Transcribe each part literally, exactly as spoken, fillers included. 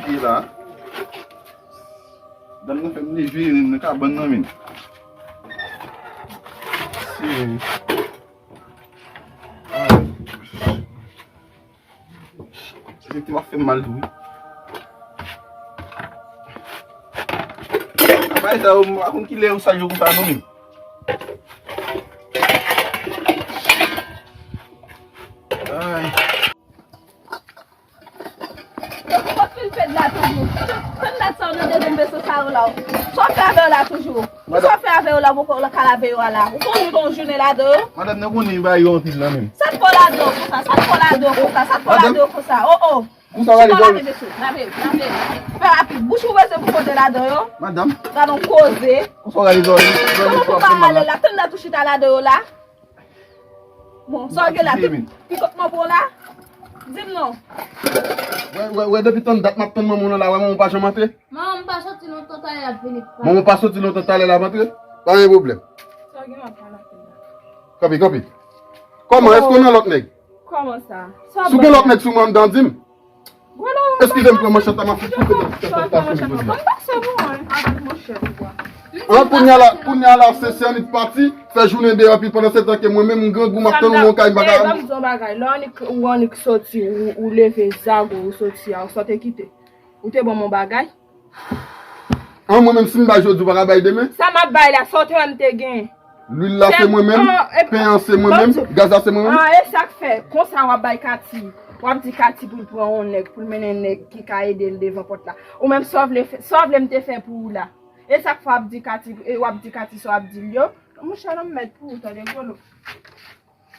Ki la? Dam nan fè m leve nan kabann nan, men. Si. Ay. Tete w ap fè m mal tou, wi. Bagay sa yo, m pa konn kilè yo sal yo konsa non, men. Ay. Fòk fin fèt la toujou. Tann dat sa w nan dezen veso sa yo la. Sa w fè avè yo la toujou? Sa w fè avè yo la, ou poko ka lave yo a la? Ou konn ou gon jounen ladan yo? Madanm nan konnen bagay yo anpil la menm. Sa t fè w ladan yo konsa? Sa t fè w ladan yo konsa? Sa t fè w ladan yo konsa? Oh, oh. Chita w lave veso. Lave, lave. Fè rapid. Bouch ou bezwen pou pote ladan yo. Madanm. Gad on koze. Konsa w gade zòrèy. Kòman pou pa ale la? Tann dat ou chita ladan yo la. Bon, sa w gen la, tout pikòt manbo la? Di m non. Wè, wè, wè, depi tann dat m ap tann manman w nan la, wè, manman w pa janm antre. Manman m pa soti lontan, talè l ap vini. Manman w pa soti lontan, talè l ap antre. Pa gen pwoblèm. Sa w gen w ap pale ak li la? Kanpe, kanpe. Kòman, èske w nan lòt nèg? Kòman sa? Si w gen lòt nèg sou mwen, andan di m. Eskize m, pran manchèt la, m ap foupe nan tèt ou. An, kounye a la, kounye a la, se, se annik pati, fè jounen deyò, epi pandan se tan ke mwen menm, m grangou, m ap tann ou nan kay, m pa ka. Ban m di w yon bagay, lè annik, ou annik soti, ou, ou leve zago, ou soti a, ou sa w te kite? Ou te ban m yon bagay? An, mwen menm, si m bay jodi, ou pa ka bay demen? Sa m ap bay la, sa w te wè m te gen? Lwil la se mwen menm, pen an se mwen menm, gaz la se mwen menm. Ah, e sa k fè, konsa w ap bay Kati, w ap di Kati pou l pran yon nèg, pou l mennen nèg ki ka ede l devan pòt la. Ou menm sa w vle fè, sa w vle m te fè pou ou la. E sa k fè w ap di Kati, e w ap di Kati sa w ap di l yo. Monchè, non m mèt pou ou, tande gwo lo.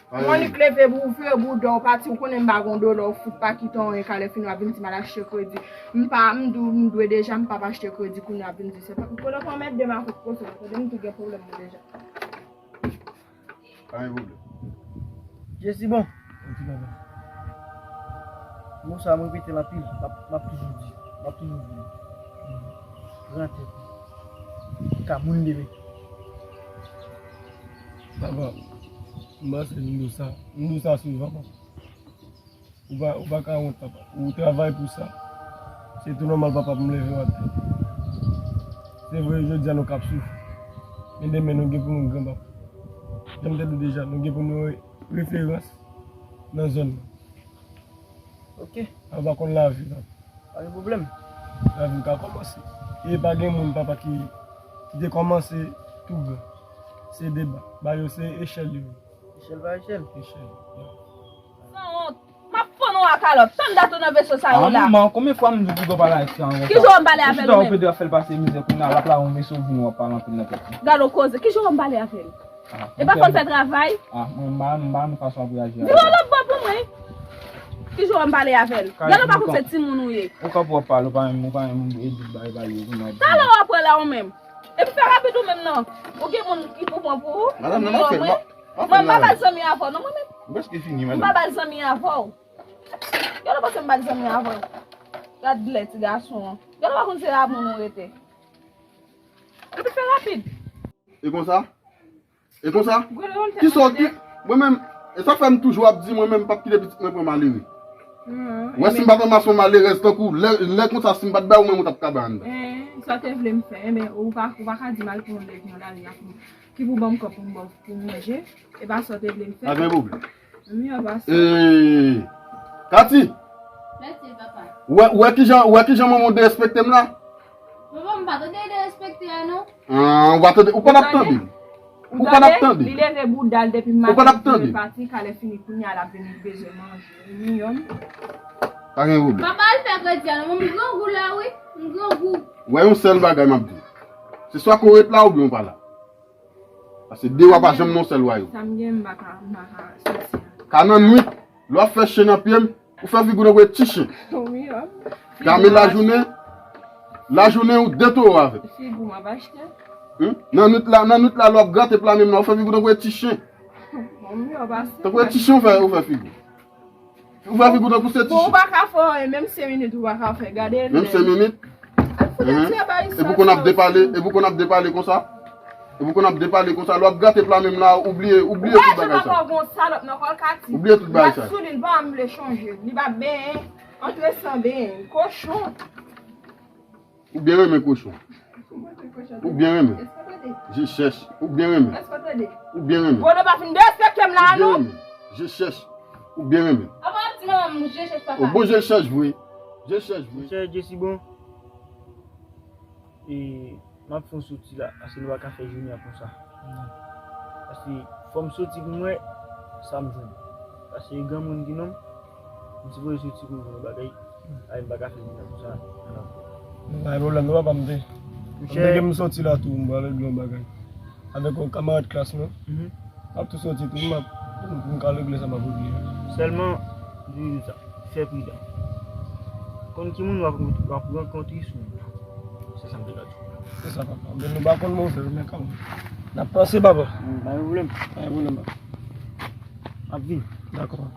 Ou annik leve pou w vire bouda w pati, ou konnen m pa gon dola, ou fout pa kite anyen, kalè fini w ap vin di m al achte kredi. M pa, m di w, m dwe deja, m p ap achte kredi kounye a ap vin di se pa. Kote w pa mèt de m a fout kote w, kote m tou gen pwoblèm mwen deja. Pa gen pwoblèm. Jezi bon. Yon ti bagay. Mo sa, mwen repete l anpil, m ap, m ap toujou di, m ap toujou di. Gran tèt. Ka moun deme. Papa, m panse m di w sa, m di w sa souvan, papa. Ou pa, ou pa ka wont, papa. Ou travay pou sa. Se tou nòmal, papa, pou m leve maten. Se vre, jodi a nou k ap soufri. Men demen, nou gen pou nou gran, papa. Jan m te di w deja, nou gen pou nou re-, referans nan zòn nan. Ok. Papa konn lavi, papa. Pa gen pwoblèm. Lavi ka kòmanse. E pa gen moun, papa, ki, ki te kòmanse tou gran. Se deba. Ba yo se echèl yo. Echèl pa echèl. Echèl, yeah. Sanwont. M ap fann ou a kalòt. Tann dat ou nan veso sa yo la. Ah, manman, konbyen fwa m di w pou w pa pale avèk sa ankò? Ki jan w pale avè l ou menm? Ou chita ou pede ap fè l pase mizè kounye a, l ap la yon veso vin w ap pale anpil nan tèt li. Gade yon koze. Ki jan w pale avè l? Ah, e pa konn fè travay? Ah, mwen m pa, m pa konn fason ap reyaji avè l. Vire yon lòt bò pou mwen. Ki jan w pale avè l? Gade w pa konn se timoun ou ye. Ou kanpe w ap pale, ou pa menm, ou pa menm edi bay bay yo kounye a. Talè w ap wè la ou menm. Epi fè rapid ou menm non. Ou gen moun ki pou pran pou ou. Madanm, nan afè, mwen, mwen pa ba l zanmi avè w non mwen menm. Ou prèske fini, madanm. M pa ba l zanmi avè w. Gade w panse m ba l zanmi avè w. Gad lè ti gason an. Gade w pa konn se la moun ou rete. Epi fè rapid. E konsa? E konsa? Kisa w di? Mwen menm, e sa k fè m toujou ap di, mwen menm, m p ap kite pitit mwen pran malere. Ou wè, si m pa t ranmase yon malerèz tankou, lè, lè konsa, si m pa t bay ou menm, ou t ap ka bay anndan. Sa w te vle m fè? Enben, ou pa, ou pa ka di m al pran yon nèg nan lari a pou, ki pou ban m kòb pou m, pou m manje. E pa sa w te vle m fè? Pa gen pwoblèm. Anmye, pase. Ee, Kati! Mèsi, papa. Ou wè, ou wè kijan, ou wè kijan manman w derespekte m la? Papa, m pa tande derespekte a, non. Ah, ou pa tande, ou pa t ap tande. Ou pa t ap tande. Li leve bouda l depi maten pou l pati, kalè fini kounye a l ap vin li bezwen manje. Minimòm. Pa gen pwoblèm. Papa, al fè kredi a non, m grangou la wi, m grangou. Wè yon sèl bagay m ap di w. Se swa ke w ret la oubyen w pa la. Paske de wa pa janm nan yon sèl wayòm. Sa m gen, m pa ka, m pa ka soti a. Ka nan nwit, lè w ap fè chen nan pye m, ou fè figi w tankou yon ti chen. Wi, wi. Gade lajounen, lajounen ou de towo avè m. Figi w m ap achte. Nan nwit la, nan nwit la, lè w ap grate pla men m nan, ou fè figi w tankou yon ti chen. Tankou yon ti chen ou fè, ou fè figi w. Ou fè figi w tankou se ti chen. Bon, ou pa ka fè anyen, menm senk minit ou pa ka fè. Gade lè. Menm senk minit? Al fout retire bagay sa. Epi w konn ap depale, epi w konn ap depale konsa? Epi w konn ap depale konsa, lè w ap grate pla men m la, ou bliye, ou bliye tout bagay sa. Ou pa janm ap gon salòp nan kò l, Kati. Ou bliye tout bagay sa. L ap sou li, l pa janm vle chanje. Li pa benyen, antre san benyen. Kochon. Ou byen renmen kochon. Ou byen renmen. Je chèch. Ou byen renmen. Ou byen renmen. Kodo pa fin derespekte m la, non? Je chèch. Ou byen renmen. Apa w ap di manman m je chèch papa? Bon, je chèch vre. Je chèch vre. Monchè, Jesi bon. E, m ap fè yon soti la, paske nou pa ka fè jounen an konsa. Paske fò m soti pou m wè sa m jwenn. Paske e granmoun ki non m, m sipoze soti pou m jwenn yon bagay. Ay, m pa ka fè jounen an konsa. Pa gen pwoblèm, non, papa, m te. M te gen m soti la tou, m pral regle yon bagay. Avèk yon kamarad klas mwen. M ap tou soti tou, m ap, pou m ka regle sa m ap regle. Sèlman, di sa, fè pridan. Konn ki moun w ap, w ap rankontre sou wout. Se sa m te ka di w. Se sa, papa. Men nou pa konn move, men kanmenm. N ap panse, papa. Pa gen pwoblèm. Pa gen pwoblèm, papa. M ap vin. Dakò.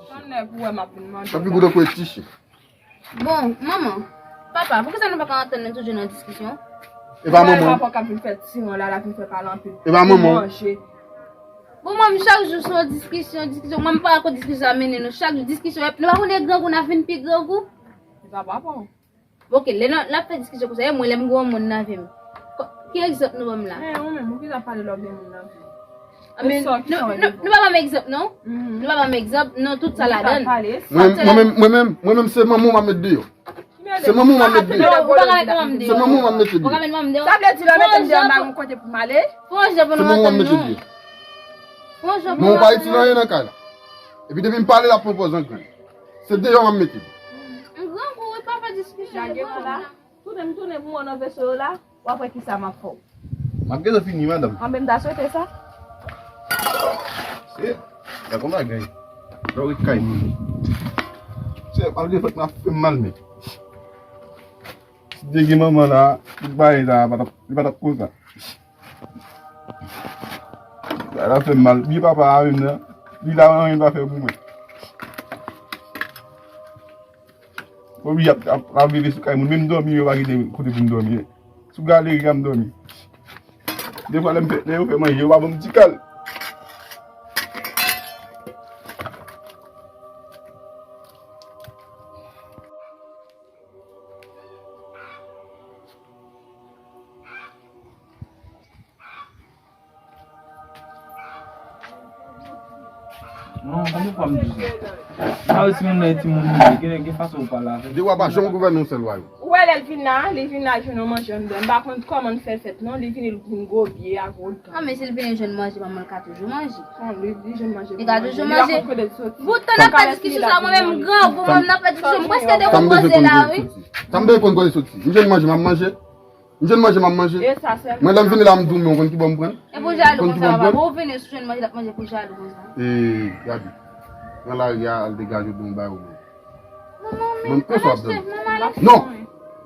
Sa nèg ou wè m ap vin mande w la. Sa pi gou tankou e ti chen. Bon, manman, papa, poukisa nou pa ka antann nou toujou nan diskisyon? E pa manman. Papa k ap vin fè tiran la, l ap vin fè pale anpil. E pa manman. Pou manje. Bon, manman, chak jou se yon diskisyon, diskisyon. Mwen, m pa wè kote diskisyon sa mennen nou. Chak jou diskisyon, nou pa konn e grangou, n ap vin pi grangou. E pa papa w. Bon, ok, lè n ap, n ap fè diskisyon konsa, e mwen, lè m gen yon moun nan vi m. Ko-, ki egzanp nou ban m la? Eh, ou menm, ou ki t ap pale lè w gen moun nan vi w? A, men, nou, nou, nou pa ban m egzanp, non? Nou pa ban m egzanp, non, tout sa ladan l. Mwen, mwen menm, mwen menm, mwen menm, se manman w m ap met deyò. Se manman w m ap met deyò. Non, ou pa ka met manman m deyò. Se manman w m ap mete deyò. Ou ka met manman m deyò. Sa vle di lè w mete m deyò, m pa gen kote pou m ale? Fè yon jan pou nou antann nou. Fè yon jan pou nou antann nou. Non, ou pa itil anyen nan kay la. Epi depi m pale, l ap pran pòz an grenn. Se deyò m ap mete l. M grangou, wi, pa fè diskisyon, m grangou la. Tounen m tounen pou mwen nan veso yo la, w ap wè kisa m ap fè w. M ap gentan fini, madanm. Anben m ta swete sa. Se, sa konn bagay. Lè w ret kay moun. Se, malgre fòk m ap fè m mal, men. Si te gen manman la, tout bagay sa, pa t ap, li pa t ap konsa. Sa la fè m mal. Byen papa a menm nan, li la anyen pa fè pou mwen. Oblije ap, ap, ap leve sou kay moun. Menm dòmi, yo pa kite kote pou m dòmi. Sou galri a m dòmi. Defwa lè m fè, lè yo fè manje, yo pa ban m ti kal. Non, konbyen fwa m di sa? Sa yo timoun nan, timoun nou ye, gen, gen fason ou pale avè l. Dewa pa janm gouvène yon sèl wa yo. Ou wè lè l vin la, li vin la jwenn yon manje anndan. M pa konn kòman l fè fèt non, li vin li vin gwo byen ak gwo dan. Ah, men si l vin jwenn manje, manman l ka toujou manje. Li ka toujou manje. Bout tan n ap fè diskisyon sa, mwen menm m grangou, mwen menm n ap fè diskisyon, m prèske dekonpoze la, wi. Sa m bezwen konn kote l soti. M jwenn manje, m ap manje. M jwenn manje, m ap manje. Mwen, lè m vini la, m di w, men w konn ki bò m pran? E pou jalou konsa, papa. Bon, ou vini sou jwenn manje, l ap manje pou jalou konsa. E, gade. Nan lari a, al degaje w, di w bagay ou menm. Manman, men, konsa w ap dòmi. Non!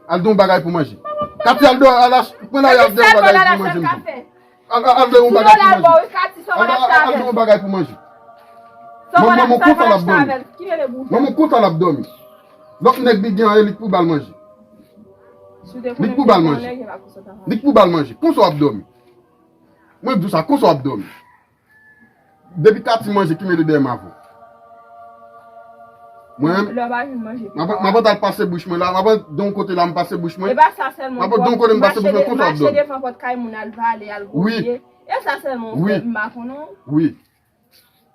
Al di w bagay pou manje. Kati, al di w, al ach-, pran lari, al di w bagay pou manje m tou. Al, al, al di w bagay pou manje. Al, al, al di w bagay pou manje. Manman, konsa l ap dòmi. Manman, konsa l ap dòmi. Lòt nèg li gen an, e li k pou ba l manje. Li k pou ba l manje. Li k pou ba l manje. Konsa w ap dòmi. Mwen di w sa, konsa w ap dòmi. Depi Kati manje, ki mele dèyè m avè w. Mwen menm, m ap, m ap antre al pase bouch mwen la, m ap antre yon kote la, m pase bouch mwen. M ap antre yon kote, m pase bouch mwen, konsa w ap dòmi. Wi. Wi.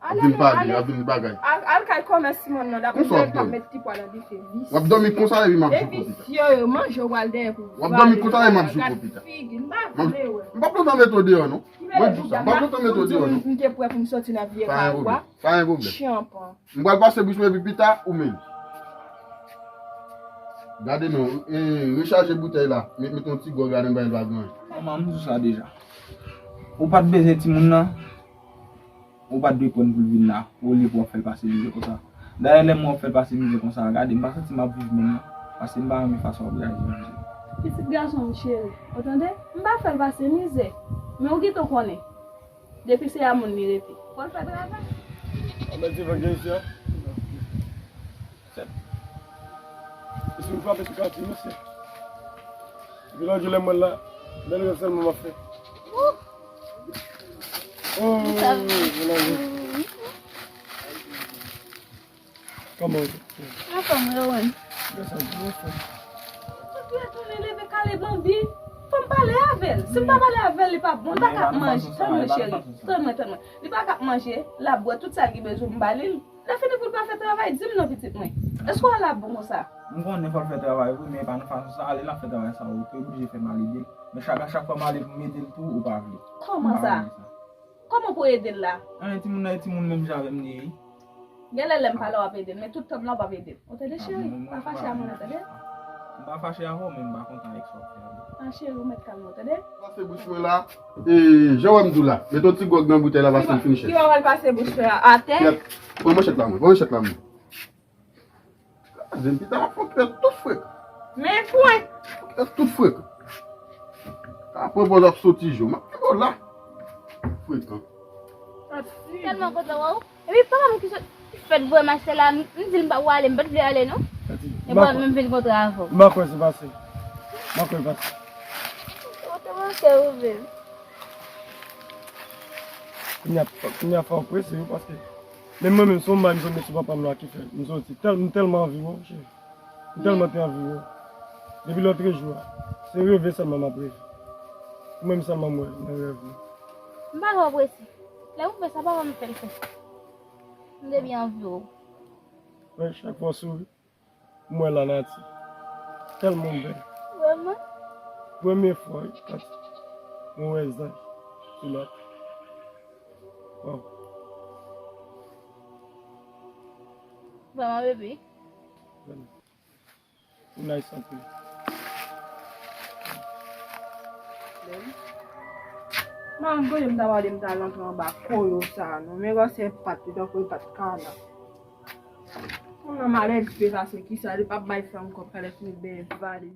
Ap vin pale, ap vin bagay. Al, al kay kòmès Simòn nan, l ap mèt, l ap met ti pwa nan dife, visye. W ap dòmi konsa epi m ap jouk w pita. Visye, manje w al dèyè pou w ap dòmi konsa epi m ap jouk w pita. M pa p lontan mete w deyò non. Mwen di w sa, m pa p lontan mete w deyò non. M te prè pou m soti nan vye kay ou a. Pa gen pwoblèm. M pral pase bouch mwen epi pita ou menm. Gade non, e, rechaje boutèy la, met, met yon ti gòg ladan, bay l pa gen anyen. Manman, m di w sa deja. Ou pa t bezwen timoun nan. Ou pa t dwe pran l pou l vin la, olye pou w ap fè l pase mizè konsa. Dayè, lè m wè w ap fè l pase mizè konsa, gade, m pa santi m ap viv menm non, paske m pa renmen fason w ap reyaji nan mizè. Pitit gason m cheri, ou tande? M pa fè l pase mizè, men ou gentan konnen. Depi se a moun li rete. Fò l fè travay. A mèt divan gen isi a. Sèt. E si m frape sou katye, mesye. Epi lòt jou lè m wè l la, bèl rèv sèlman m ap fè. Oh, mon Dieu. Kòman ou ye? Anfòm, Rowan. Mwen santi mwen fè. Mwen tounen leve kale Bambi. Fò m pale avè l. Si m pa pale avè l, li pa bon. Li pa ka ap manje. Tann mwen, cheri. Tann mwen, tann mwen. Li pa ka ap manje. L ap bwè tout sa l gen bezwen m ba li. Lè fini pou l pa fè travay, di m non, pitit mwen. Èske w al ap bon konsa? M konnen fò l fè travay wi, men e pa nan fason sa. Ale l ap fè travay sa, ou te oblije fè m al ede l. Men chak, a chak fwa m ale pou m ede l tou, ou pa vle. Kòman sa? Kòman pou ede l la? Anyen, timoun nan e timoun menm jan avè m li ye. Genlè lè m pale w ap ede l, men tout tan m la w p ap ede l. Ou tande, cheri? Pa fache a mwen non, tande? M pa fache avè w, men m pa kontan avèk sa w fè a. A, cheri, ou mèt kalme w, tande? Pase bouch mwen la. E, jan w wè m di w la, mete yon ti gwòg nan boutèy la, pase l fini chèch. Ki w ap al pase bouch mwen atè? Pran manchèt la, mwen. Pran manchèt la, mwen. Kraze m, pita, w ap fè tout frekan. Men pwen. Fè tout frekan. Ka pran pòz ap soti jou. M ap kenbe w la. Frekan. M tèlman kontan wè w. Epi papa m ki sot, ki fèt voye m achte la, m, m di l m pa pou ale, m pa t vle ale non. Epi m pa, menm vin kontre avè w. M pa kwè se pase. M pa kwè pase. Ou te manke ou menm. Kounye a, kounye a fò w prese wi, paske menm mwen menm, se yon bagay m sot met sou papa m la ki fè m soti. Tèl, m tèlman anvi wè w, cheri. M tèlman te anvi wè w. Depi lòtrejou a, se reve sèlman m ap reve. Ou menm sèlman m wè nan rèv mwen. M pa twò prese. Lè m fè sa, papa m fè l fè. M te byen anvi wè w. Wi, chak fwa w souri, m wè lanati. Tèlman w bèl. Vrèman? Premye fwa, wi, Tati, mwen wè zanj sou lòt. Waw. Vrèman, bebe? Vrèman. Ou nice anpil. Manman, kote m ta pale, m ta al antre anba koyo sa a, non. Men gwa se pat li, tankou e pat kana. Moun nan malèz pe pase kisa, li p ap bay fanm kòb, kalè fini byen vale,